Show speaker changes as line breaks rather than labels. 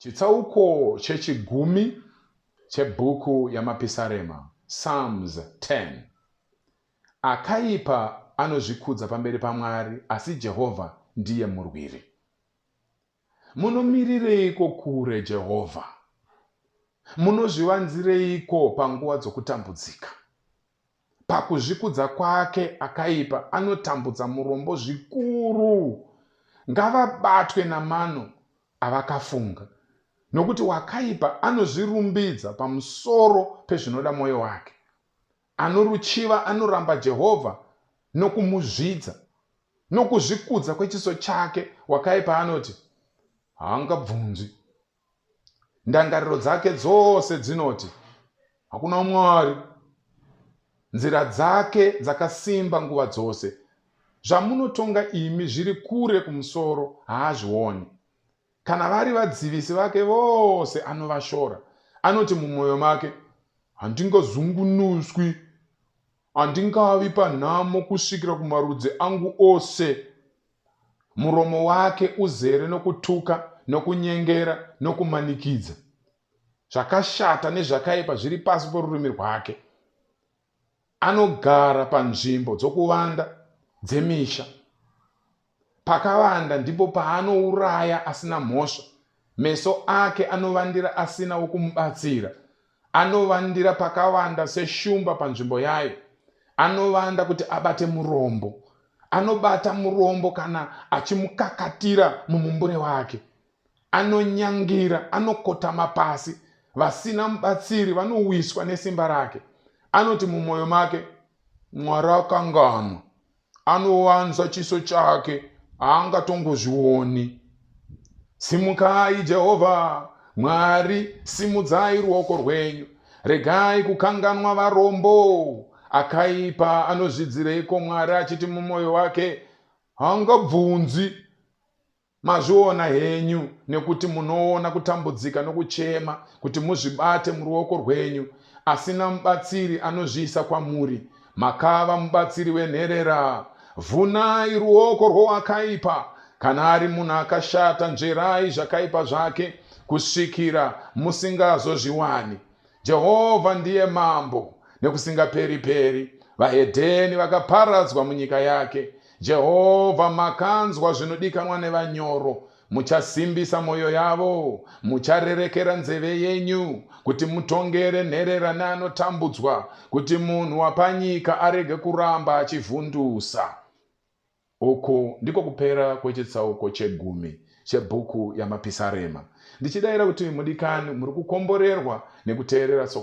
Chitsauko chechigumi chebhuku yaMapisarema, Psalms 10. Akaipa anozvikudza pamberi paMwari, asi Jehovha ndiye murwiri. Munomirireiko kure, Jehovha? Munozvivanzireiko panguva dzokutambudzika? Pakuzvikudza kwake akaipa anotambudza murombo zvikuru. Ngavabatwe namano avakafunga, nokuti wakaipa anozvirumbidza pamusoro pezvinoda mwoyo wake. Anoruchiva anoramba Jehovha nokumuzvidza. Nokuzvikudza kwechiso chake wakaipa anoti, Haangabvunzwi. Ndangariro dzake dzose dzinoti, Hakuna Mwari. Nzira dzake dzakasimba nguva dzose. Zvamunotonga imi zviri kure kumusoro haazvioni. Kana vari vadzivisi vake vose anovashora. Anoti mumwoyo make, Handingazungunuswi, handingavi panhamo kusvikira kumarudzi angu ose. Muromo wake uzere nokutuka, nokunyengera, nokumanikidza. Zvakashata nezvakaipa zviri pasi porurimi rwake. Anogara panzvimbo dzokuvanda dzemisha. Pakavanda ndipo paanouraya asina mhosva. Meso ake anovandira asina wokumubatsira. Anovandira pakavanda seshumba panzvimbo yayo. Anovanda kuti abate murombo. Anobata murombo kana achimukakatira mumumbure wake. Anonyangira, anokotama pasi, vasina mubatsiri vanowiswa nesimba rake. Anoti mumwoyo make, Mwari akanganwa, anovanza chiso chake, haangatongozvioni. Simukai, Jehovha Mwari, simudzai ruoko rwenyu, regai kukanganwa varombo. Akaipa anozvidzireiko Mwari achiti mumwoyo wake, Haangabvunzi? Mazviona henyu nekuti munoona kutambudzika nokuchema kuti muzvibate muruoko rwenyu. Asina mubatsiri anozviisa kwamuri. Makava mubatsiri wenherera. Vhunai ruoko rwowakaipa. Kana ari munhu akashata, nzverai zvakaipa zvake kusvikira musingazozviwani. Jehovha ndiye mambo nekusingaperi-peri. Vahedheni vakaparadzwa munyika yake. Jehovha, makanzwa zvinodikanwa nevanyoro. Muchasimbisa mwoyo yavo, mucharerekera nzeve yenyu, kuti mutongere nherera neanotambudzwa, kuti munhu wapanyika arege kuramba achivhundusa. Uku ndiko kupera kwechitsauko chegumi chebhuku yaMapisarema. Ndichidaira kuti mudikani muri kukomborerwa nekuteerera.